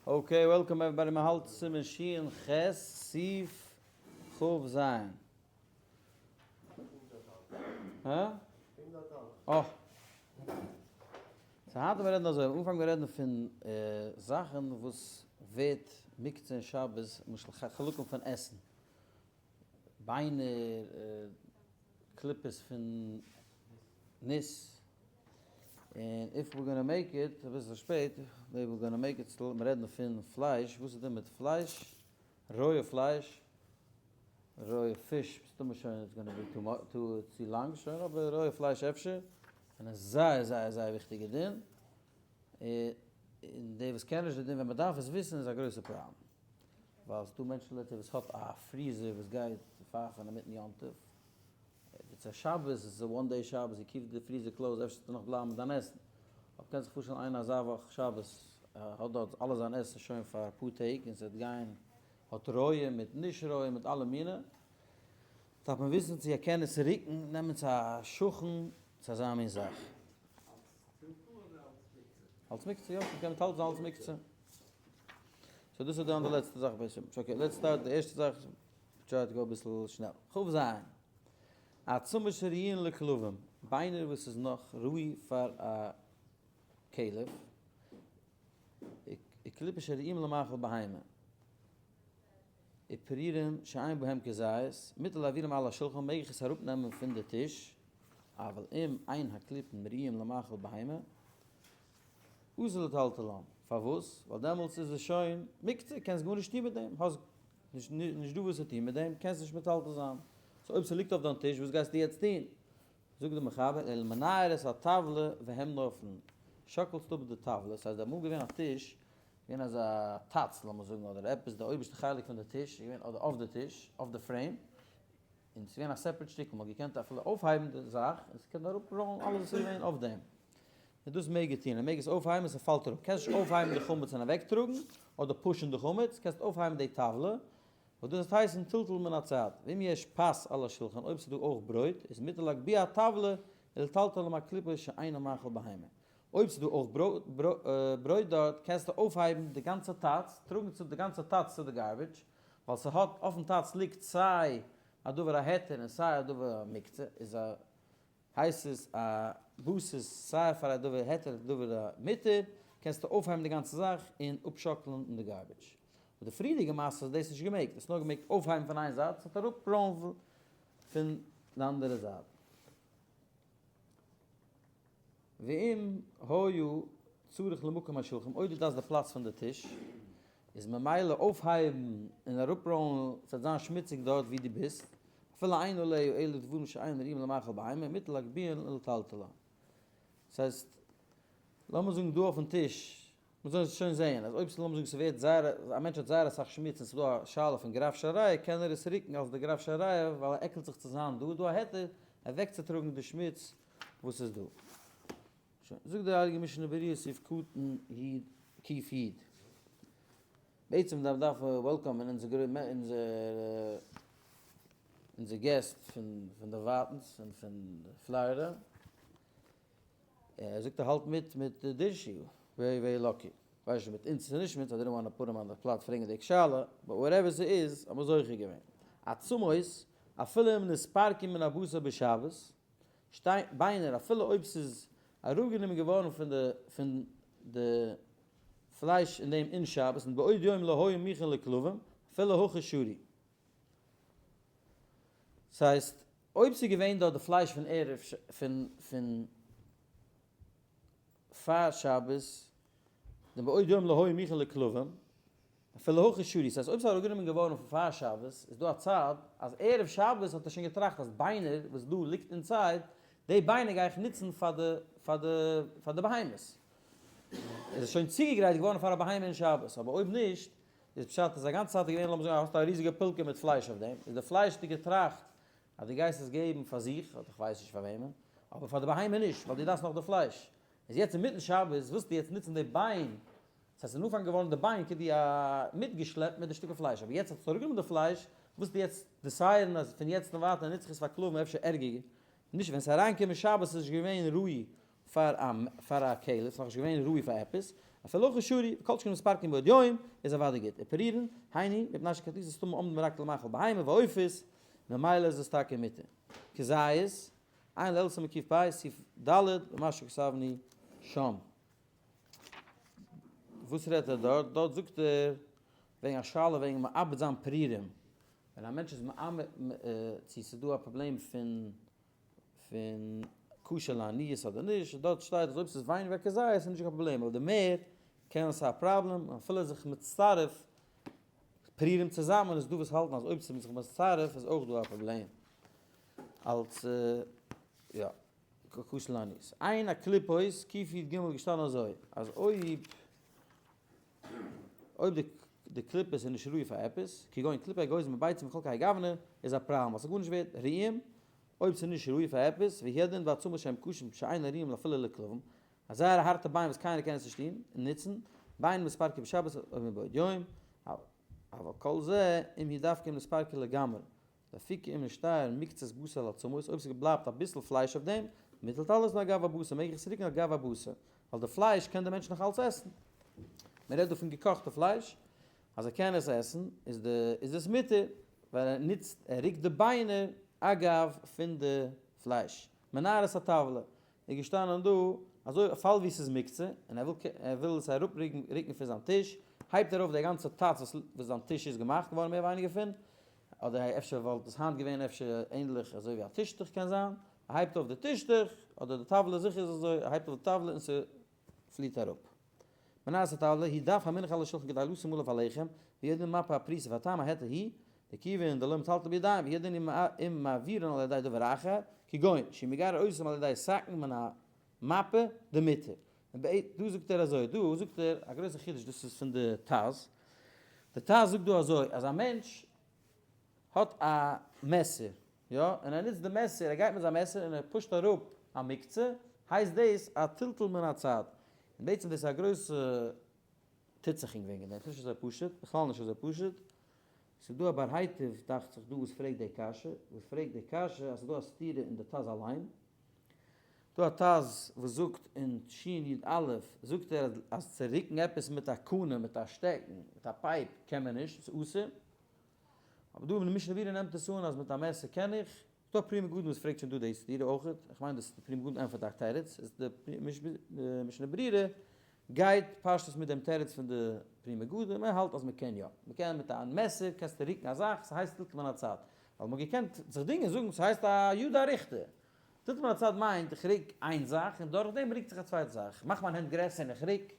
Okay, welcome everybody, מען האלט סימן שין ח' סעיף כ ז. הא? אה. So היינט וועלן מיר רעדן אזוי, אנפאנג מיר רעדן פון זאכן וואס ווערט מוקצה אין שבת, למשל חלקים פון עסן, ביינער, קליפות פון ניס, און if we're gonna make it, אביסל שפעט, maybe we're gonna make it still, מיר רעדן פון פלייש, וואס איז דא מיט פלייש? רויע פלייש, רויע פיש, מסתמא שוין it's gonna be too צו לאנג שוין, אבער רויע פלייש אפשר, און א זייער זייער זייער וויכטיגע דין, און די וואס קענען נישט די דין ווען מען דארף עס וויסן איז א גרויסע פראבלעם, ווייל ס'דא מענטשן לעצטע וואס האט א freezer וואס גייט פייפן אינמיטן יום טוב, it's א שבת, עס איז א one day שבת, you keep די freezer closed, אפשר וועסטו נאך בלייבן מיט דיין עסן. אבער קענסט זיך פארשטעלן איינער אזא וואך שבת האט דארט אלע זיין עסן שוין פאר אפאר טעג און ס'וועט גיין האט רויע מיט נישט רויע מיט אלע מינע, דארף מען וויסן צו ער קען עס רוקן, נעמען צו א שכן צו אזא מין זאך. אלס טלטול אדער אלס מוקצה? אלס מוקצה יא, מ'קען מטלטל זיין אלס מוקצה. So דאס איז דאן די לעצטע זאך בעצם. Okay, let's start די ערשטע זאך. Try to go אביסל שנעל. כ ז. עצמות שראויין לכלבים, ביינער וואס איז נאך ראוי פאר א כלב, וקליפות שראויים למאכל בהמה, ופירורים שאין בהם כזית, מותר להעבירם על השולחן מעג איך עס אראפנעמען פון די טיש, אבל אם אין הקליפין ראויים למאכל בהמה, אסור לטלטלם, פארוואס? ווייל דעמאלטס איז עס שוין מוקצה, קענסט גארנישט טון מיט דעם, האסט נישט דא וואס צו טון מיט דעם, קענסט נישט מטלטל זיין. So אויב ס'ליגט אויף דיין טיש, וואס גייסטו יעצט טון? זאגט דער מחבר, אלא מנער את הטבלה והם נופלין, שאקלסט אפ די טבלה, ס'הייסט אמאל געווען א טיש, געווען אזא טאץ לאמיר זאגן, אדער עפעס די אויבערשטע חלק פון די טיש, איז געווען אדער אויף די טיש, אויף די frame, און ס'איז געווען א separate שטיקל, מ'האט געקענט אפילו אויפהייבן די זאך, און ס'קען אראפראלן אלעס וואס איז געווען אויף דעם. און דאס מעג ער טון, ער מעג עס אויפהייבן און ס'פאלט אראפ. קענסט נישט אויפהייבן די חמץ און אוועקטראגן, אדער push ן די חמץ, קענסט אויפהייבן די טבלה, וואס דאס וועט הייסן טלטול מן הצד. ואם יש פת על השולחן, אויב ס'איז דא אויך ברויט, איז מותר להגביה הטבלה ולטלטלה מהקליפה שאינה מאכל בהמה. אויב ס'איז דא אויך ברויט דארט, קענסטו אויפהייבן די גאנצע טאץ, טראגן צו די גאנצע טאץ צו די garbage, ווייל ס'האט, אויפן טאץ ליגט סיי א דבר ההיתר און סיי א דבר המוקצה, איז א הייסט עס א בסיס סיי פאר א דבר היתר און דבר המותר, קענסטו אויפהייבן די גאנצע זאך און אפשאקלען אין די garbage. אבער די פריערדיגע מעשה האט דאס נישט געמעגט, האסט נאר געמעגט אויפהייבן פון איין זייט, ס'האט אראפראלן פון די אנדערע זייט. ואם היה צריך למקום השולחן, אויב דו דארפסט די פלאץ פון די טיש, איז ממילא אויפהייבן און אראפראלן ס'וועט זיין שמוציג דארט ווי דו ביסט, אפילו אין עליה אלא דברים שאינם ראויים למאכל בהמה, מותר להגביהן ולטלטלן. ס'הייסט, לאמיר זאגן דא אויפן טיש, מ'זאל עס שוין זעהן, אז אויב לאמיר זאגן ס'ווערט זייער, א מענטש האט זייער אסאך שמוץ און ס'איז דא א שאלה פון גרף של רעי, קען ער עס רוקן אלס די גרף של רעי ווייל ער עקלט זיך צו זיין דא, איז דא א היתר אוועקצוטראגן די שמוץ וואס איז דא. שוין, זאגט דער הייליגער משנה ברורה סעיף קטן י ק י. בעצם דארף דארף מען welcome ען אונזער אונזער אונזער געסט פון פון דערווייטענס פון פון פלארידע. ער זאגט ער האלט מיט מיט די שיעור, very very lucky. כ'ווייס נישט מיט אונז צו נישט מיט, I didn't wanna put him on the spot פרעגן די שאלה, but whatever ס'איז, האבן מיר זוכה געווען. עצמות, אפילו אם נתפרקו מן הבשר בשבת, שטיין ביינער אפילו אויב ס'איז אראפגענומען געווארן פון די פון די פלייש אין דעם אין שבת און בעוד יום לא היה מוכן לכלבים אפילו הכי שרי. ס'הייסט אויב ס'איז געווען דארט די פלייש פון ערב פון פון פאר שבת דעם בעוד יום לא היה מוכן לכלבים אפילו הכי שרי, ס'הייסט אויב ס'איז אראפגענומען געווארן פון פאר שבת, איז דא א צד אז ערב שבת האט ער שוין געטראכט אז ביינער וואס דא ליגט inside, די ביינער גיי איך נוצן פאר די פאר די פאר די בהמות. איז עס שוין צוגעגרייט געווארן פאר א בהמה אין שבת, אבער אויב נישט, איז פשט אז א גאנצע צייט איז געווען לאמיר זאגן האסטו א ריזיגע פילקע מיט פלייש אויף דעם, איז די פלייש האסטו געטראכט אז דו גייסט עס געבן פאר זיך, אדער כ'ווייס נישט פאר וועמען, אבער פאר די בהמה נישט, ווייל דו דארפסט נאך די פלייש. איז יעצט אינמיטן שבת ווילסטו יעצט נוצן די ביין ס'הייסט ס'איז אנפאנג געווארן די ביין כדי א מיטגעשלעפט מיט די שטיקל פלייש, אבער יעצט האט עס אראפגענומען די פלייש, ווילסטו יעצט decide ן אז פון יעצט און ווייטער נוץ איך עס פאר כלבים אפשר ערגער, נישט ווען ס'איז אריינגעקומען שבת איז נישט געווען ראוי פאר א פאר א כלב, ס'איז נאכנישט געווען ראוי פאר עפעס. אפילו הכי שרי, וכל שכן מתפרקין מבעוד יום, איז אוודאי גוט. ופירורין, היינו, מפני שקטליתן סתמא עומדין רק למאכל בהמה ועופות, ממילא איז עס טאקע מותר. כזית, עיין לעיל סימן קפ, סעיף ד', במה שכתבנו שם. וואס רעדט ער דארט? דארט זאגט ער וועגן א שאלה וועגן מאבד זיין פירורים. ווען א מענטש איז מאבד, צו ס'איז דא א פראבלעם פון פון כשר לעניות אדער נישט, דארט שטייט אז אויב ס'איז ווייניגער כזית איז נישט קיין פראבלעם, אבער די מער קען עס א פראבלעם, אפילו זיך מצטרף פירורים צוזאמען איז דא וואס האלטן אז אויב ס'איז זיך מצטרף איז אויך דא א פראבלעם אלס יא כשר לעניות. עיין הקליפות קי"ג געשטאנען אזוי אז אויב אויב די די קליפות איז נישט ראוי פאר עפעס, כגון קליפי אגוזים וביצים וכל כהאי גוונא, איז א פראבלעם ווייל ס'איז גארנישט ווערט, ראויים, אויב ס'איז נישט ראוי פאר עפעס, והוא הדין בעצמות שהם קשים שאינן ראויים אפילו לכלבים, א זייער הארטע ביין וואס קיינער קען עס נישט טון און נוצן, בין מתפרקין בשבת או מבעוד יום, אבל כל זה אם הוא דווקא אם נתפרקו לגמרי, לאפוקי אם נשתייר מקצת בשר על העצמות, אויב ס'בלייבט אביסל פלייש אויף דעם, מותר לטלטלן על גב הבשר, מעג איך עס רוקן על גב הבשר, ווייל די פלייש קען די מענטש נאך אלץ עסן. מען רעדט דא פון געקאכטע פלייש, אז ער קען עס עסן איז די איז עס מותר, ווייל ער נוצט ער רוקט די ביינער אגב פון די פלייש. מנערת הטבלה איז געשטאנען דא אזוי פאל ווי ס'איז מוקצה און ער וויל ער וויל עס אראפ רוקן פון זיין טיש, הייבט ער אויף די גאנצע טאץ וואס וואס זיין טיש איז געמאכט געווארן מער ווייניגער פון, אדער אפשר וואלט עס היינט געווען אפשר ענדליך אזוי ווי א טישטוך קען זיין, ער הייבט אויף די טישטוך, אדער די טבלה זיכער איז אזוי, ער הייבט אויף די טבלה און ס'פליט אראפ. מנערת הטבלה היא דף המונח על השולחן כדי לשים עליו הלחם, והוא הדין מפה הפרוסה והטעם ההיתר היא, דכיוון דלא מטלטל בידיים והוא הדין אם מעבירן על ידי דבר אחר, כגון שמגרר אותם על ידי סכין מן המפה דמותר. דא זאגט ער אזוי, דא זאגט ער א גרויסע חידוש, דאס איז פון די טז, די טז זאגט דא אזוי, אז א מענטש האט א מעסער, יא, און ער נוצט די מעסער, ער גייט מיט זיין מעסער און ער push ט אראפ א מוקצה, הייסט דאס א טלטול מן הצד. און בעצם דאס איז א גרויסע טוט זיך אין וועגן דעם, ס'נישט אזוי פשוט, בכלל נישט אזוי פשוט. ס'איז דא א באר היטב דאכט זיך דא וואס פרעגט די קשיא, וואס פרעגט די קשיא אז ס'איז דא א סתירה אין די טז אליין. דא א טז וואס זאגט אין שי"א זאגט ער אז צו רוקן עפעס מיט א קנה, מיט א שטעקן, מיט א pipe קען מען נישט, ס'איז אסור. אבער דא אין משנה ברורה נעמט עס אן אז מיט א מעסער קען איך. ס'דא א פרי מגדים וואס פרעגט שוין דא די סתירה אויכעט, איך מיין דאס די פרי מגדים ענטפערט א תירוץ, איז די משנה ברורה גייט פשטות מיט דעם תירוץ פון די פרי מגדים, ער האלט אז מ'קען יא, מ'קען מיט א מעסער קענסטו רוקן א זאך, ס'הייסט טלטול מן הצד, ווייל מ'האט געקענט זיך דינגען זאגן ס'הייסט א ידא אריכתא, טלטול מן הצד מיינט איך רוק איין זאך און דורך דעם רוקט זיך א צווייטע זאך, איך מאך מיין הענט גרעסער און איך רוק,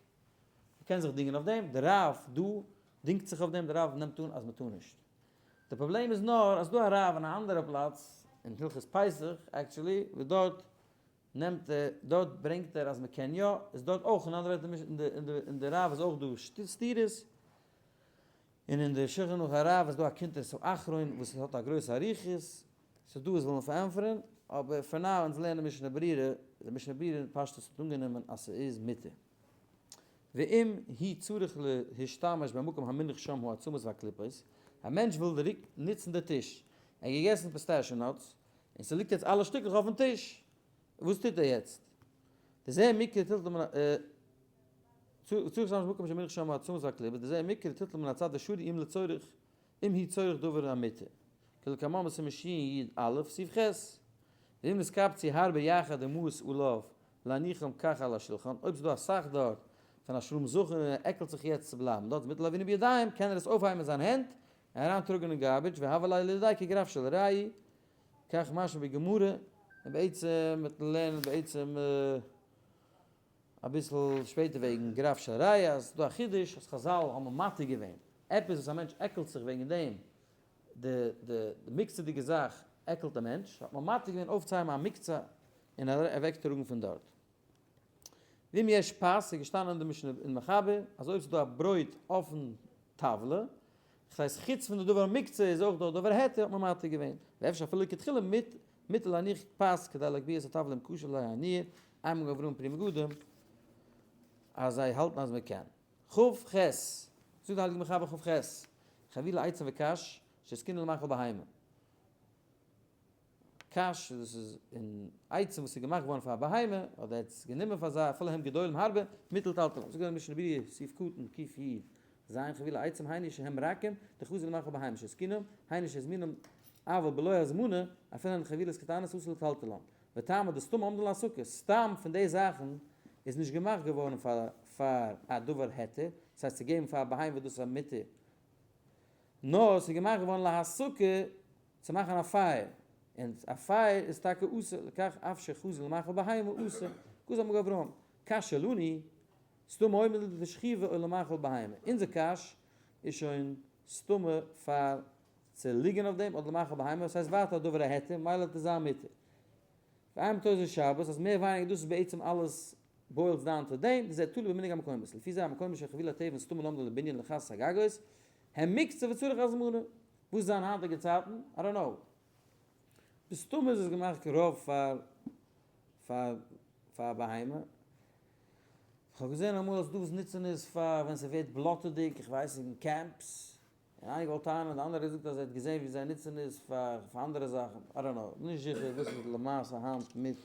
מ'קען זיך דינגען אויף דעם, די רב דא דינגט זיך אויף דעם, די רב נעמט אן אז מ'טאר נישט. די פראבלעם איז נאר אז דא א רב אין א אנדערע פלאץ אין הלכות פסח actually וואס דארט נעמט ער דארט ברענגט ער אז מ'קען יא איז דארט אויך אין אנדערע ווערטער אין די רב איז אויך דא סתירות און אין די שולחן ערוך הרב איז דא א קונטרס האחרון וואס האט א גרויסע אריכות ס'איז דא וואס ווילן פארענטפערן אבער for now אונז לערנען משנה ברורה די משנה ברורה אין פשטות האט אנגענומען אז ס'איז מותר. ואם הוא צריך להשתמש במקום המונח שם העצמות והקליפות, א מענטש וויל דירעקט נוצן די טיש, ער האט געגעסן pistachio nuts, און ס'ליגט יעצט אלע שטיקלעך אויפן טיש, וואס טוט ער יעצט? דזה מיקרי טלטול מן צריך להשתמש במקום שמונח שם העצמות והקליפות, דזה מיקרי טלטול מן הצד ושרי אם לצורך אם הוא צורך דבר המותר, כלקמן בסימן שי"א סעיף ח', ואם נתקבצו הרבה יחד ומאוס עליו להניחם כך על השולחן, אויב ס'דא אסאך דארט פון א שלום זכר און ער עקלט זיך יעצט צו בלייבן דארט מוטל להעבירן בידיים קען ער עס אויפהייבן מיט זיין הענט און אריין טראגן אין garbage והוה ליה לידיה כגרף של ראי, כך משמע בגמרא, און בעצם מיטן לערנען בעצם אביסל שפעטער וועגן גרף של ראי אז ס'דא א חידוש אז חזל האבן מתיר געווען עפעס וואס א מענטש עקלט זיך וועגן דעם די די מוקצה'דיגע זאך עקלט א מענטש, האט מען מתיר געווען אויפצוהייבן א מוקצה און אוועקטראגן פון דארט. ואם יש פת, איז געשטאנען אין די משנה אין מחבר, אז אויב ס'איז דא א ברויט אויפן טבלה, דאס הייסט חוץ פון די דבר מוקצה איז אויך דא דבר היתר, האט מען מתיר געווען, ואפשר אפילו לכתחילה מיט מותר להניח פת כדי להגביה את הטבלה אם קשה להניע, עיין מגן אברהם פרי מגדים, אז זיי האלטן אז מ'קען. כ"ח, זאגט די הייליגע מחבר כ"ח, חבילי עצים וקש, שהתקנו למאכל בהמה. קש, דאס איז און עצים וואס איז געמאכט געווארן פאר א בהמה, אדער ער האט עס גענומען פאר זיי אפילו הם גדולים הרבה, מטלטלתן. זאגט דער משנה ברורה, סעיף קטן ק י ז, חבילי עצים היינו שהם רכים, דחזו למאכל בהמה שהתקינם, היינו שהזמינם אבל בלא הזמנה, אפילו הן חבילות קטנות אסור לטלטלן. וטעמא דסתמא עומדין להסקה, סתם פון די זאכן איז נישט געמאכט געווארן פאר פאר א דבר היתר, דאס הייסט צו געבן פאר א בהמה וואס דאס איז א מותר, נאר עס איז געמאכט געווארן להסקה צו מאכן א פייער, און א פייער איז טאקע אסור, לכך אף שחזו למאכל בהמה אסור, כז אמר אברהם, קשיא לנו, סתמא עומד לשכיבה או למאכל בהמה, אונזער קש איז שוין סתמא פאר צו ליגען אויף דעם אדער למאכל בהמה, עס הייסט ווייטער א דבר ההיתר, מילא וועט עס זיין מותר. ועיין בתוס' שבת אז מער ווייניגער דאס איז בעצם אלעס boils down to דעם, וזה תלוי במנהג המקומות, לפי זה המקומות שחבילי תבן סתמא עומדין לבנין לכסות הגגות, הם מוקצה וצריך הזמנה. וואס זיין היינטיגע צייטן? I don't know. מסתמא איז עס געמאכט רוב פאר פאר פאר בהמה. כ'האב געזען אמאל אז דא וואס נוצן עס פאר ווען ס'ווערט בלאטעדיג, איך ווייס אין camps, און איינער געוואלט טענה'ן, די אנדערע געזאגט אז ער האט געזען ווי זיי נוצן עס פאר פאר אנדערע זאכן, I don't know, נישט זיכער וואס איז למעשה היינט מיט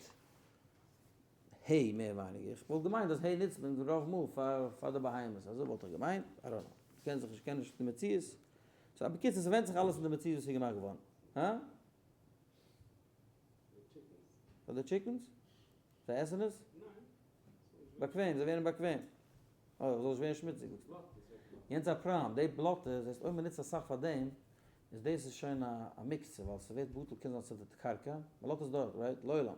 hay מער ווייניגער, איך וואלט געמיינט אז hay נוצט מען רוב מאל פאר פאר די בהמות, אזוי וואלט איך געמיינט, I don't know, קען זיך נישט, קען נישט די מציאות, so בקיצור ס'ווענדט זיך אלעס אין די מציאות וואס איז געמאכט געווארן, הא? פאר די chickens? זיי עסן עס? באקוועם, זיי ווערן באקוועם. אוי, איך זאל נישט ווערן שמוציג. יענץ א פראם, די בלאטע, זעסט אויב מ'נוצט אסאך פאר דעם, איז דאס איז שוין א מוקצה, ווייל ס'ווערט בטל קען זיין ס'איז די קרקע, מ'לאזט עס דארט, right? לעולם.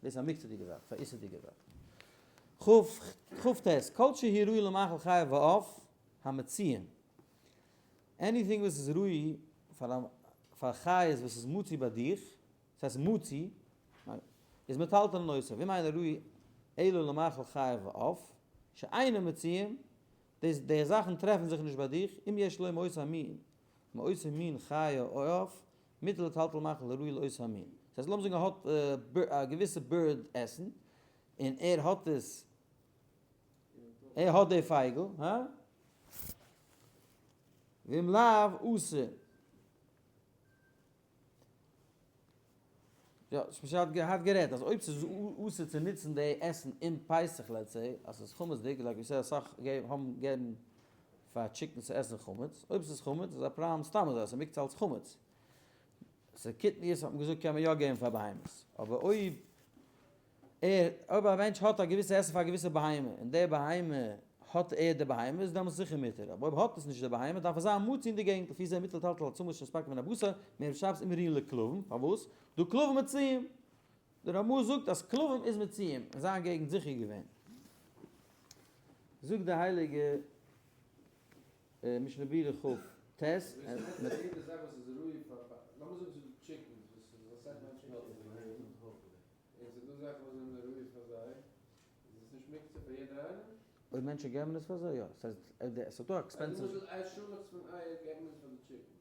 דאס איז א מוקצה'דיגע זאך, ס'איז א איסור'דיגע זאך. כ ט, כל שהוא ראוי למאכל חיה ועוף המצויין. Anything וואס איז ראוי פאר חיות וואס איז מצוי ביי דיך, דאס הייסט מצוי, איז מטלטלין אותו, ואם אינו ראוי אלא למאכל חיה ועוף, שאינם מצויים, דאס די זאכן טרעפן זיך נישט ביי דיך, אם יש לו מאותו המין, מאותו מין חיה או עוף, מותר לטלטל מאכל הראוי לאותו המין. דאס הייסט לאמיר זאגן ער האט א געוויסע bird עסן, און ער האט עס, ער האט די פייגל, הא? ואם לאו, אסור. יא, ספעציעל האט געהאט גערעדט אז אויב ס'איז אסור צו נוצן די עסן אין פסח let's say אז ס'איז חמצ'דיג, like ווי ס'איז אסאך האבן געבן פאר chickens צו עסן חמץ, אויב ס'איז חמץ איז א פראבלעם סתם אזוי אז ס'מוקצה אלס חמץ. ס'קטניות האט מען געזאגט קען מען יא געבן פאר בהמות, אבער אויב ער, אויב א מענטש האט א געוויסע עסן פאר א געוויסע בהמה, און די בהמה האט ער די בהמה, איז דעמאלטס זיכער מותר, אבער אויב האט עס נישט די בהמה, דארף עס זיין מצוי אין די געגנט, לפי זה מותר לטלטל עצמות שנספק מן הבשר, מערב שבת אם ראויין לכלבים, פארוואס? דהא כלבים מצויים! די רמא זאגט אז כלבים איז מצויים, אין זיין געגנט זיכער געווען. זאגט די הייליגע משנה ברורה כ ט. יעדע זאך וואס איז ראוי פאר, לאמיר זאגן ס'איז דא chickens וואס איז אסאך מענטשן האלטן אינדערהיים, און ס'איז דא זאכן וואס זענען ראוי פאר זיי, איז עס נישט מוקצה פאר יעדער איינעם? אויב מענטשן געבן עס פאר זיי, יא. ס'הייסט, ס'איז דא expensive. למשל אייער שאלעכץ פון אייער געבן עס פאר די chickens.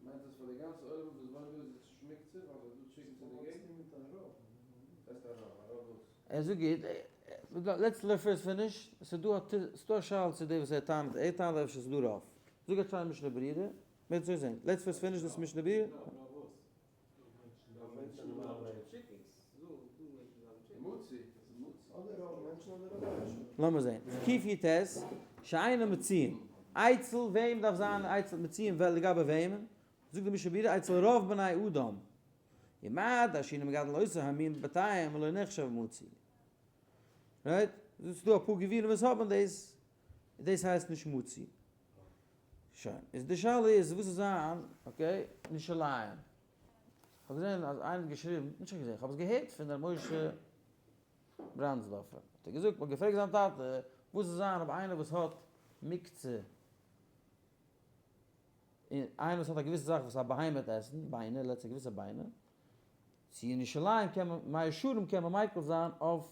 מיינט אז פאר די גאנצע עולם וואס וואוינט דא איז עס נישט מוקצה ווייל ס'איז דא chickens אין די געגנט? ס'הייסט א רוב, א רוב וואס? ער זאגט גוט, let's let first finish, ס'איז דא א שאלה צו די וואס ער טענה'ט, ער טענה'ט אפשר ס'איז דא רוב. זאג א שיינע משנה ברורה, מ'וועט אזוי זען, let's first finish דאס משנה ברורה. לאמיר זען, ק י ט, שאינם מצויים, אצל וועם דארף זיין אצל מצויים לגבי וועמען? זאגט די משנה ברורה אצל רוב בני אדם, ומה דשאינו מגדלין אותו המין בבתיהם לא נחשב מצוי. Right? ס'איז דא אפאר גבירים וואס האבן דאס, דאס הייסט נישט מצוי. שוין, איז די שאלה איז וואס איז זיין, okay, אין ירושלים. כ'האב געזען אז איינער האט געשריבן, נישט איך געזען, כ'האב עס געהערט פון ר' משה בראנדסדארפער, האט ער געזאגט, מ'האט געפרעגט זיין טאטע, וואס איז זיין אויב איינער וואס האט מוקצה, און איינער וואס האט א געוויסע זאך וואס א בהמה וועט עסן, ביינער, let's say געוויסע ביינער, צו אין ירושלים קען מען, מאה שערים קען מען מיקל זיין אויף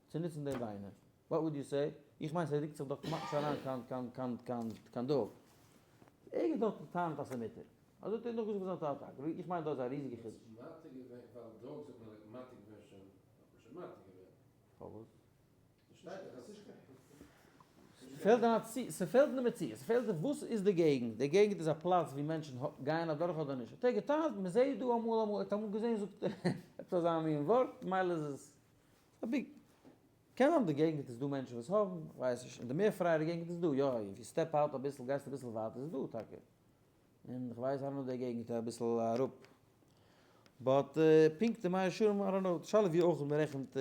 צו נוצן די ביינער. What would you say? איך מיין ס'רוקט זיך דאך כמעט נישט אריין קיין קיין קיין קיין קיין dog. ער גייט דארט טענה'ט אז ס'מותר. אזוי האט ער נאכגעזאגט פון זיין טאטע. איך מיין דאס איז א ריזיגע חידוש. מתיר געווען ווייל dogs האט מען מתיר געווען שוין האט מען שוין מתיר געווען. פארוואס? ס'שטייט דאך אז ס'נישט קיין. פעלט אין א צי, ס'פעלט אין די מציאות, ס'פעלט אין וואס איז די געגנט, די געגנט איז א פלאץ ווי מענטשן גייען אדורך אדער נישט, האט ער געטענה'ט, מ'זעהט דא אמאל אמאל, ער האט אמאל געזעהן זאגט ער, עפעס אזא מין ווארט, מילא איז עס א big, קען זיין די געגנט איז דא מענטשן וואס האבן, כ'ווייס נישט, אין די מער פרייערע געגנט איז דא, יא, if you step out אביסל, גייסט אביסל ווייטער איז דא טאקע, און כ'ווייס I don't know די געגנט אביסל אראפ, but פונקט אין מאה שערים I don't know, די שאלה ווי אויך מ'רעכנט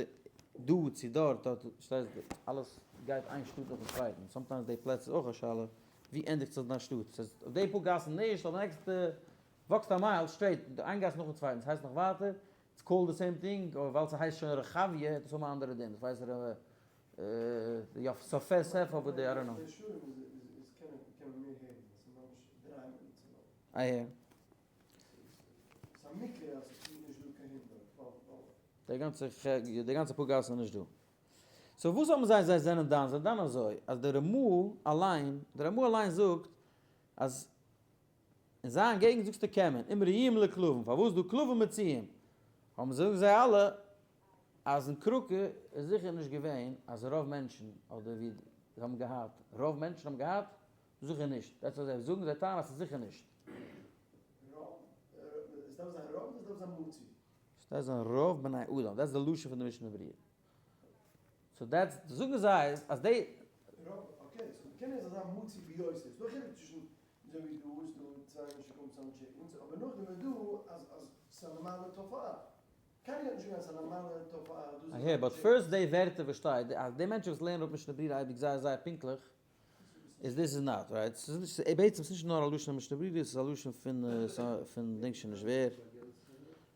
דא צו דארט, דארט פארשטייסט אלעס גייט איין שטאט נאכן צווייטן, sometimes די פלעצער איז אויך א שאלה ווי ענדיגט זיך דיין שטאט, ס'הייסט אויף די פאר גאסן נישט, אבער נעקסטע וואקסט א מייל straight איין גאס נאכן צווייטן, ס'הייסט נאך ווייטער, it's called the same thing, אבער ווייל ס'הייסט שוין רחביה האט עס אן אנדערע דין, כ'ווייס ר' יוסף אבער די I don't know. אהער. די גאנצע די גאנצע פאר גאסן איז נישט דא. so וואס האבן זיי זיי זענען דן? זיי דן אזוי אז די רמ"א אליין די רמ"א אליין זאגט אז אין זיין געגנט זאגסטו קען מען, אם ראויים לכלבים, פארוואס דא כלבים מצויים? האבן זאגן זיי אלע אז אין קראקע איז זיכער נישט געווען אז רוב מענטשן אדער ווי זיי האבן געהאט רוב מענטשן האבן געהאט זיכער נישט, that's וואס זיי זאגן, זיי טענה'ן אז ס'איז זיכער נישט. רוב? עס דארף זיין רוב אדער עס דארף זיין מצוי? עס דארף זיין רוב בני אדם, that's די לשון פון די משנה ברורה. so that's, זאגן זיי אז די. רוב, okay, so קען עס זיין מצוי ביותר, ס'איז דא א חילוק צווישן אזוי ווי דא איז דא צוויי מענטשן קומען צוזאם chickens, אבער נאכדעם איז דא אז אז ס'איז א נארמאלע תופעה. קיינער גייט נישט זאגן אז ס'איז א נארמאלע תופעה אז דא אהער, but first די ווערטער וואס שטייט, אז די מענטשן וואס לערנען אפ משנה ברורה אייביג זייער זייער פונקטליך, איז דאס איז not right, ס'איז נישט, בעצם ס'איז נישט נאר א לשון המשנה ברורה, ס'איז א לשון פון פון דענק שוין נישט ווער,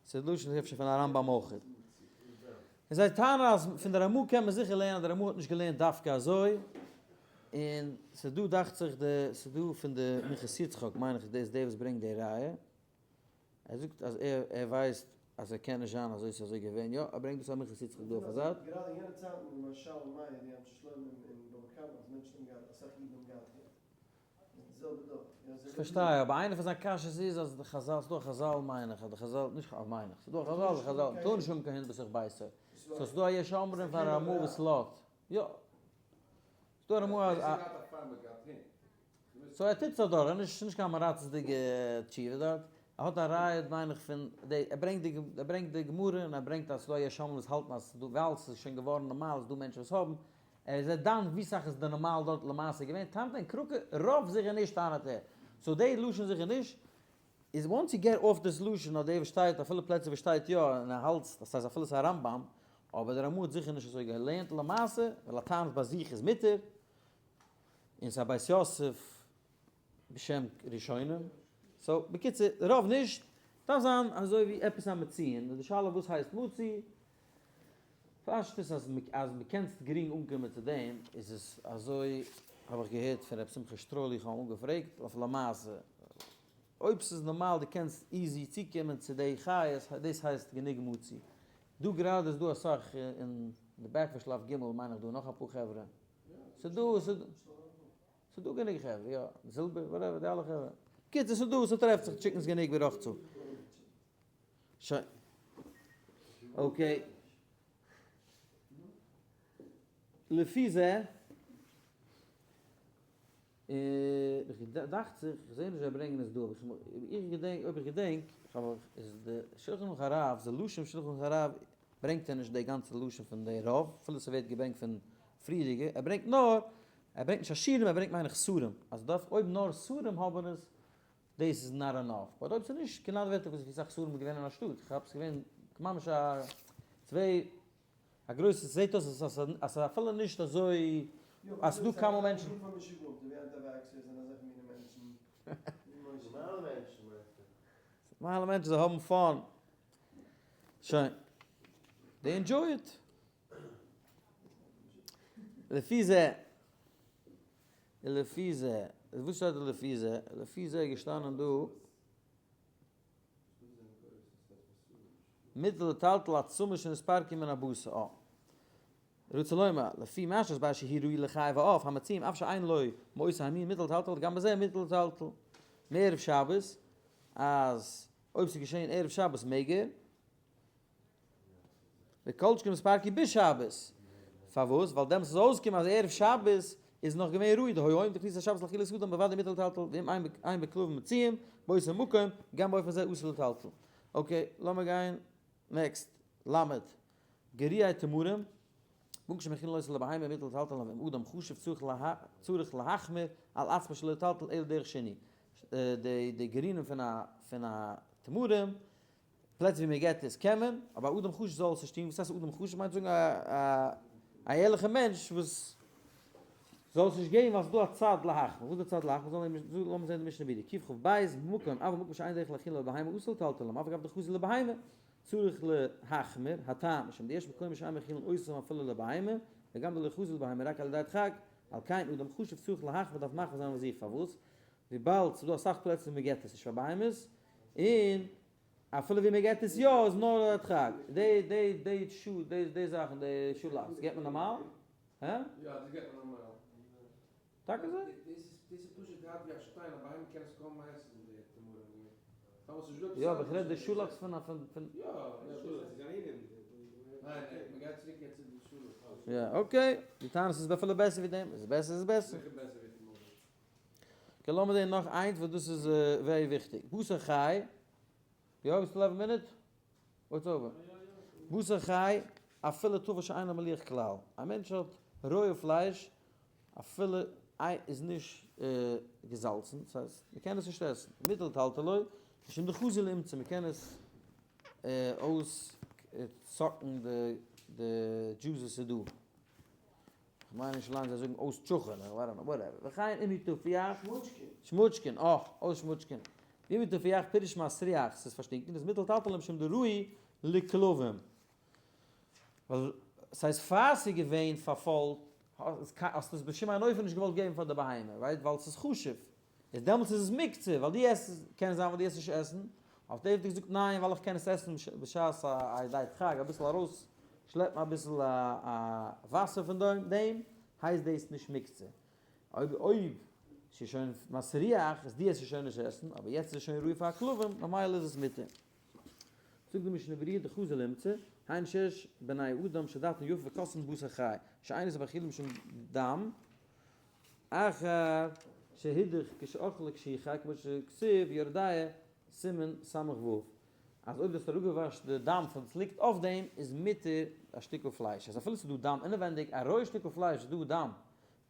ס'איז לשון אפשר פון א רמב"ם אויך. און זיי טענה'ן אז פון די רמ"א קען מען זיכער לערנען אז די רמ"א האט נישט געלערנט דווקא אזוי, און ס'איז דא דאכט זיך די, ס'איז דא פון די מנחת יצחק מיין איך איז דאס דער וואס ברענגט די ראיה, ער זאגט אז ער ער ווייסט אז ער קען נישט זיין אזוי ס'איז אזוי געווען, יא ער ברענגט דאס א מנחת יצחק דא אויף א זייט. גראדע אין יענע צייטן למשל מאיר די אנשי שלומינו אין בבא קמא אז מענטשן האבן געהאט אסאך אידן האבן געהאט הינט איז די זעלבע דא יא איך פארשטיי אבער איינע פון זיין קשיות איז אז די חזל ס'דא א חזל מיין איך אז די חזל נישט מיין איך ס'דא א חזל די חזל טאר נישט האבן קיין הינט בתוך ביתו so ס'דא א יש אומרים פאר א רמ"א וואס לאזט יא ס'דא א רמ"א אז א. so ער טוט זיך דורך, נישט נישט קיין מרצות'דיגע תשובה דארט, ער האט א ראיה מיין איך פון די, ער ברענגט די ער ברענגט די גמרא און ער ברענגט אז ס'דא א יש אומרים וואס האלטן אז ס'דא ווייל ס'איז שוין געווארן נארמאל איז דא מענטשן וואס האבן, ער איז ער דן ווי סאך איז די נארמאל דארט למעשה געווען, טענה'ט ער אין קראקע רוב זיכער נישט טענה'ט ער, so די לשון זיכער נישט, איז once you get off this לשון אדער וואס שטייט אפילו פלעצער וואס שטייט יא און ער האלט אז ס'איז אפילו ס'איז א רמב"ם, אבער די רמ"א האט זיכער נישט אזוי געלערנט למעשה, ווייל ער טענה'ט ביי זיך איז מותר, און ס'איז א בית יוסף בשם ראשונים, so בקיצור רוב נישט, דארף זיין אזוי ווי עפעס א מציון, איז די שאלה וואס הייסט מצוי, פשטות אז אז מ'קענסט גרינג אנקומען צו דעם איז עס אזוי האב איך געהערט פון ר' שמחה שטראלי איך האב אים אנגעפרעגט אויף למעשה אויב ס'איז נארמאל דו קענסט easy צוקומען צו די חיות דאס הייסט גענוג מצוי, דא גראדע איז דא אסאך אין די back פון שלב ג' מיין איך דא נאך אפאר חברה. ס'דא, ס'דא גענוג חברה, יא, זילבער, whatever, די אלע חברה. קיצור, ס'דא, ס'טרעפט זיך chickens גענוג ווי רחצה. שוין. okay. לפי זה, דאכט זיך, איך זעה נישט זיי ברענגען עס דא, אבער איך געדענק, אויב איך געדענק, איז די שלחן ערוך הרב, די לשון שלחן ערוך הרב ברענגט ער נישט די גאנצע לשון פון די רוב, אפילו ס'ווערט געברענגט פון פריערדיגע, ער ברענגט נאר, ער ברענגט נישט עשירים, ער ברענגט מיין איך שרים, אז דארף אויב נאר שרים האבן עס, דאס איז not enough, but אויב ס'איז נישט, כנ ל ווערט עפעס ווי סאך שרים איז געווען אין א שטאט, איך האב ס'איז געווען ממש א צוויי א גרויסע, ס'זעט אויס אז ס'איז אפילו נישט אזוי אז ס'דא כמה מענטשן. נארמאלע מענטשן זיי האבן fun. שוין. they enjoy it. לפי זה. לפי זה. וואס שטייט דא לפי זה? לפי זה איז געשטאנען דא. מותר לטלטל עצמות שנתפרקו מן הבשר. אה. רוצה לומר, לפי מה שהסבר שהיא ראוי לחי ועוף המצויים אף שאין לו מאותו המין מותר לטלטל גם בזה מותר לטלטל. מערב שבת אז אויב ס'איז געשען ערב שבת מעג ער, וכל שכן מתפרקי בשבת, פארוואס? ווייל דעמאלטס איז אויסגעקומען אז ערב שבת איז נאך געווען ראוי דהוי עומד בכניסת השבת לאכילת אדם בוודאי מותר לטלטל ואם אין בכלבים מצויים באותו מקום גם באופן זה אסור לטלטל. okay, לאמיר גיין next, למד, גרעי תמרים, במקום שמאכילין אותן לבהמה מותר לטלטלן ואם אדם חשוב צריך להחמיר על עצמו שלא יטלטל אלא דרך שינוי. די גרעינים פון א תמרים, פלעצער ווי מען געט עס קען מען, אבער א אדם חשוב זאל עס נישט טון, וואס הייסט אדם חשוב? מיינט זאגן א ערליכע מענטש וואס זאל עס נישט געבן ווייל ס'איז דא א צד להחמיר, וואס איז די צד להחמיר? לאמיר זען די משנה ברורה, קכ"ב, במקום, אבל במקום שאין דרך להאכילה לבהמה אסור לטלטלם, אף על גב דחזי לבהמה, צריך להחמיר, הטעם, משום דיש מקום שאין מאכילין אותם אפילו לבהמה, וגם דלא חזי לבהמה רק על ידי הדחק, על כן אדם חשוב צריך להחמיר דארף מחמיר זיין אויף זיך, פארוואס? וויבאלד ס'איז דא אסאך פלעצער ווי מ'געט עס נישט פאר בהמות, און אפילו ווי מ'געט עס יא איז נאר על הדחק, די די די שו די די זאכן די שולאכץ געט מען נארמאל? הא? יא דאס געט מען נארמאל. טאקע אזוי? דאס איז דאס איז פשוט הארט ווי א שטיין, א בהמה קען עס קוים עסן די תמרים. טאמער ס'איז נישט דא עפעס יא אבער איך רעד די שולאכץ פון א פון פון. יא יא שולאכץ איז אן ענין. ניין מ'גייט צוריק יעצט צו די שולאכץ. יא okay, די טענות איז אפילו בעסער ווי דעם, איז בעסער איז בעסער. זיכער בעסער ווי תמרים. okay לאמיר זעהן נאך איינס וואס דאס איז very וויכטיג. בשר חי, יא we still have a minute? What's over? בשר חי, אפילו טפל שאינו מליח כלל. א מענטש האט רויע פלייש, אפילו איי איז נישט געזאלצן, דאס הייסט מען קען עס נישט עסן. מותר לטלטלו, משום דחזי לאומצא, מען קען עס אויס suck ן די דזשוס וואס איז דא. כ'מיין נישט לאנג זיי זאגן אויסטשוכען, איך ווייס נישט, whatever, וכן אם הוא תפוח, שמוטשקען. שמוטשקען, אה, אויסשמוטשקען, ואם הוא תפוח פירוש מסריח, ס'איז פארשטינקען, איז מותר לטלטלו משום דראוי לכלבים, ווייל ס'הייסט פאר ס'איז געווען פארפוילט, האסטו עס בשום אין אופן נישט געוואלט געבן פאר די בהמה, right, ווייל ס'איז חשוב, איז דעמאלטס איז עס מוקצה, ווייל דו עסט עס, קען זיין ווייל דו עסט נישט עסן, אויף דעם האט ער געזאגט ניין ווייל איך קען עס עסן בשעת א ידי דחק, אביסל ארויס שלעפן אביסל א וואסער פון דעם, הייסט דאס נישט מוקצה. אויב אויב ס'איז שוין מסריח איז דו עסט עס שוין נישט עסן, אבער יעצט איז עס שוין ראוי פאר כלבים, ממילא איז עס מותר. זאגט די משנה ברורה דחזי לאומצא, היינו שיש בני אדם שדעתן יפה וכוסין בשר חי, שאין עושה באכילה משום דם, אחר שהדיח כשאכלה כשהוא חי כמו שכתוב יורה דעה סימן ס"ו אז אויב דו האסט אראפגעוואשט די דם פון וואס ליגט אויף דעם איז מותר א שטיקל פלייש אז אפילו ס'איז דא דם אינעווענדיג א רויע שטיקל פלייש איז דא דם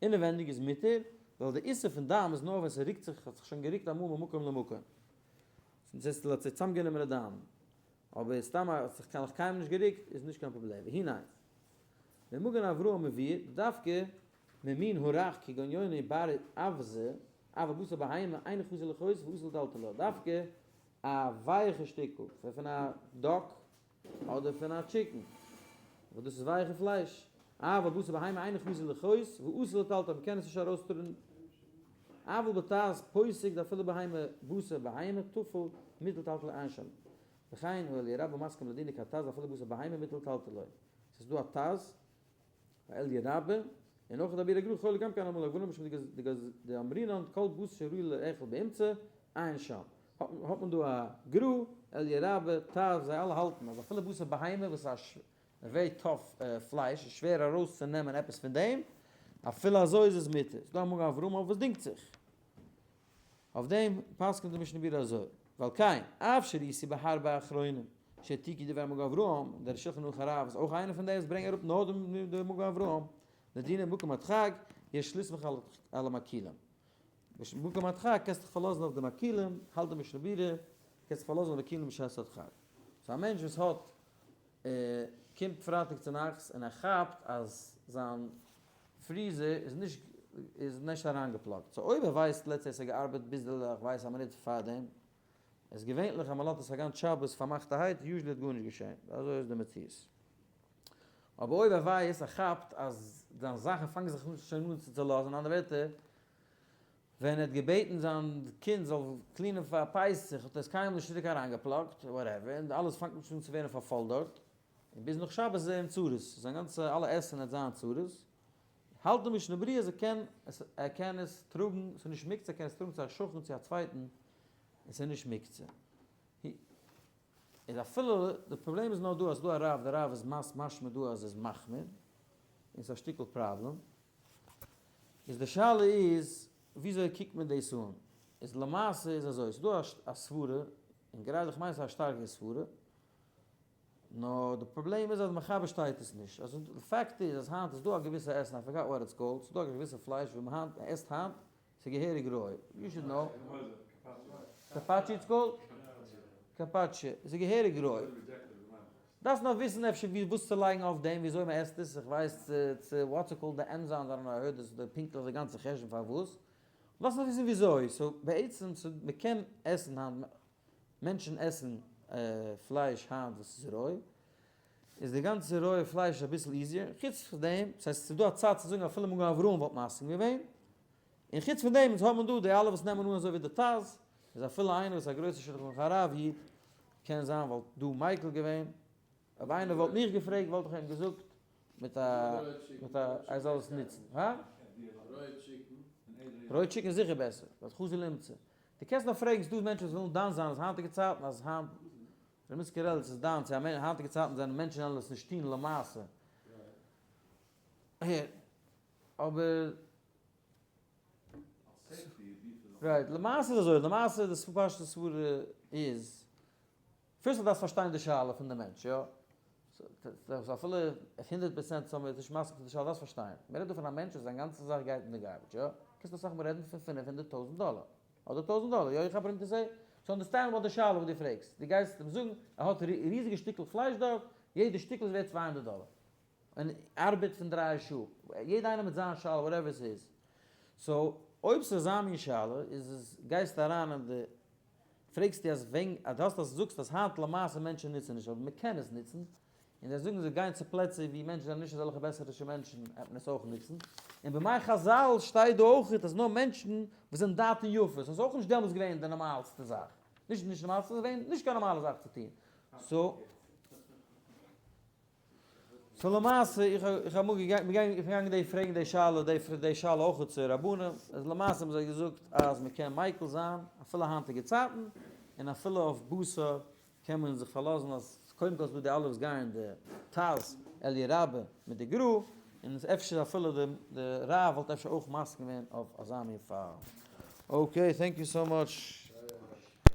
אינעווענדיג איז מותר ווייל די איסור פון דם איז נאר ווען ס'רוקט זיך האט זיך שוין גערוקט אמאל ממקום למקום ס'איז צוזאמגענומענע דם אבער סתם אז ס'האט זיך נאך קיינמאל נישט גערוקט איז נישט קיין פראבלעם והנה במגן אברהם מביא דווקא ממין הרך כגון יוני בר אווזא, אבל בשר בהמה אינו חזי לחוס ואסור לטלטלו, דווקא א ווייעכע שטיקל פון א duck אדער פון א chicken, וואס דאס איז ווייעכע פלייש, אבל בשר בהמה אינו חזי לחוס ואסור לטלטלו, מ'קען עס נישט ארויסטראגן, אבל בט"ז פוסק דאפילו בהמה בשר בהמה טפל מותר לטלטלו עיין שם, וכן הוא אליה רבה מסכים לדינא כט"ז אפילו בשר בהמה מותר לטלטלו, ס'איז דא א ט"ז אליה רבה, און אויך דער ביאור הגר"א חולק גם כן אמאל הגבלה משום דאמרינן כל בשר שראוי לאכול באומצא, עיין שם. האט מען דא א גר"א, אליה רבה, ט"ז, זיי אלע האלטן אז אפילו בשר בהמה וואס איז א very tough פלייש, איז שווער ארויס צו נעמען עפעס פון דעם, אפילו אזוי איז עס מותר. ס'דא א מגן אברהם אויף וואס דינגט זיך. אויף דעם פסק'נט די משנה ברורה אזוי, ועל כן, אף שראיתי בהרבה אחרונים שהעתיקו דברי מגן אברהם, דער שלחן ערוך הרב איז אויך איינער פון די וואס ברענגען אראפ נאר די מגן אברהם, לדינא במקום הדחק יש לסמוך על המקילים. במקום הדחק קענסט דיך פארלאזן אויף די מקילים, האלט די משנה ברורה, קענסט דיך פארלאזן אויף מקילים בשעת הדחק. so א מענטש וואס האט קומט פרייטאג צונאכטס און ער כאפט אז זיין freezer איז נישט איז נישט אריינגע plug ט, so אויב ער ווייסט let's say ס'האט געארבעט ביז די איך ווייס א מינוט פארדעם, איז געווענליך אז מ'לאזט עס א גאנץ שבת פארמאכטערהייט usually האט גארנישט געשען, אזוי איז די מציאות. אבער אויב ער ווייסט ער כאפט אז זיין זאכן פאנגן זיך שוין אן צו צולאזן, אין אנדערע ווערטער ווען ער האט געבעטן זיין קינד זאל clean ען פאר פסח האט ער עס קיינמאל נישט צוריק אריינגע plug ט, whatever, און אלעס פאנגט נישט אן צו ווערן פארפוילט דארט, און ביז נאך שבת איז ער אין צרות, זיין גאנצע אלע עסן וועט זיין אין צרות, האלט די משנה ברורה אז ער קען עס ער קען עס טראגן, ס'איז נישט מוקצה, ער קען עס טראגן צו א שכן צו א צווייטן, און ס'איז נישט מוקצה. איז אפילו, די פראבלעם איז נאר דא אז ס'דא א רב, די רב איז משמע דא אז ער איז מחמיר, און ס'איז א שטיקל פראבלעם. איז די שאלה איז, וויאזוי קוקט מען דאס אן? איז למעשה איז אזוי, ס'איז דא א סברה, און גראדע איך מיין ס'איז א שטארקע סברה, נאר די פראבלעם איז אז מחבר שטייט עס נישט, אז די פאקט איז אז היינט איז דא א געוויסע עסן, I forgot what it's called, ס'איז דא א געוויסע פלייש וואס מען עסט היינט, ס'איז געהעריג רוי, you should know. Carpaccio it's called? Carpaccio, ס'איז געהעריג רוי. דארפסט נאר וויסן אפשר ווי וואס צו לייגן אויף דעם, וויאזוי מען עסט עס, איך ווייס צו what's it called די enzymes, I don't know, I heard דאס איז די פונקטליך די גאנצע חשבון פארוואס, דארפסט נאר וויסן וויאזוי, so בעצם מען קען עסן היינט, מענטשן עסן פלייש היינט וואס איז רוי, איז די גאנצע רויע פלייש אביסל easier, חוץ פון דעם, ס'הייסט ס'איז דא א צד צו זאגן אפילו מגן אברהם וואלט מסכים געווען, און חוץ פון דעם אונז האבן דא די אלע וואס נעמען אן אזוי ווי די טז, איז אפילו איינער וואס איז א גרויסע שולחן ערוך הרב איד, קען זיין וואלט דא מיקל געווען, אויב איינער וואלט מיך געפרעגט וואלט איך אים געזאגט מיט א מיט א ער זאל עס נוצן, הא? רויע chicken איז זיכער בעסער, ווייל חזו למצוא. דו קענסט נאר פרעגן, ס'דא מענטשן וואס ווילן דן זיין אז היינטיגע צייטן אז היינט ר' מיצקער רעלץ איז דן צו א מענטש היינטיגע צייטן זענען מענטשן וועלן עס נישט טון למעשה. אבער right, למעשה איז אזוי, למעשה די פשוט'ע סברה איז, first דארפסט פארשטיין די שאלה פון די מענטש, יא? אפילו אויף 100% זאל מען נישט מסכים צו די שאלה, דארפסט פארשטיין, מען רעדט דא פון א מענטש וואס זיין גאנצע זאך גייט אין די garbage, יא? קענסט אסאך מאל רעדן פון 500,000 דאלער, אדער 1000 דאלער, יא? איך האב אים to say, to understand what די שאלה וואס דו פרעגסט, דו גייסט אים זאגן ער האט ריזיגע שטיקל פלייש דארט, יעדע שטיקל איז ווערט 200 דאלער. און ארבעט פון 3 שעה, יעדע איינער מיט זיין שאלה, whatever עס איז. So, אויב ס'איז אזא מין שאלה, איז עס, גייסטו אריין אין די, פרעגסטו אז ווען, אז דו האסט אז זאגסט אז היינט למעשה מענטשן נוצן נישט, אבער מ'קען עס נוצן, און זיי זאגן זיי גייען צו פלעצער ווי מענטשן זענען נישט אזעלכע בעסערישע מענטשן, וועט מען עס אויך נוצן. און בימי חזל שטייט דא אויך אז נאר מענטשן וואס זענען דעתן יפות, ס'איז אויך נישט דעמאלטס געווען די נארמאלסטע זאך. נישט נישט נארמאלסטע, ס'איז געווען נישט קיין נארמאלע זאך צו טון. So, so למעשה, איך איך האב אמאל געגאנגען, איך בין געגאנגען די פרעגן די שאלה, די די שאלה אויך צו רבנים, אז למעשה האבן זיי געזאגט אז מען קען מיקל זיין אפילו היינטיגע צייטן, און אפילו אויף בשר קען מען זיך פארלאזן אז קודם כל איז דא די אלע וואס גייען די טז, אלי' רבה מיט די גרא, און אפשר אפילו די די רב וואלט אפשר אויך מסכים געווען אויף אזא מין פאל. Okay, thank you so much.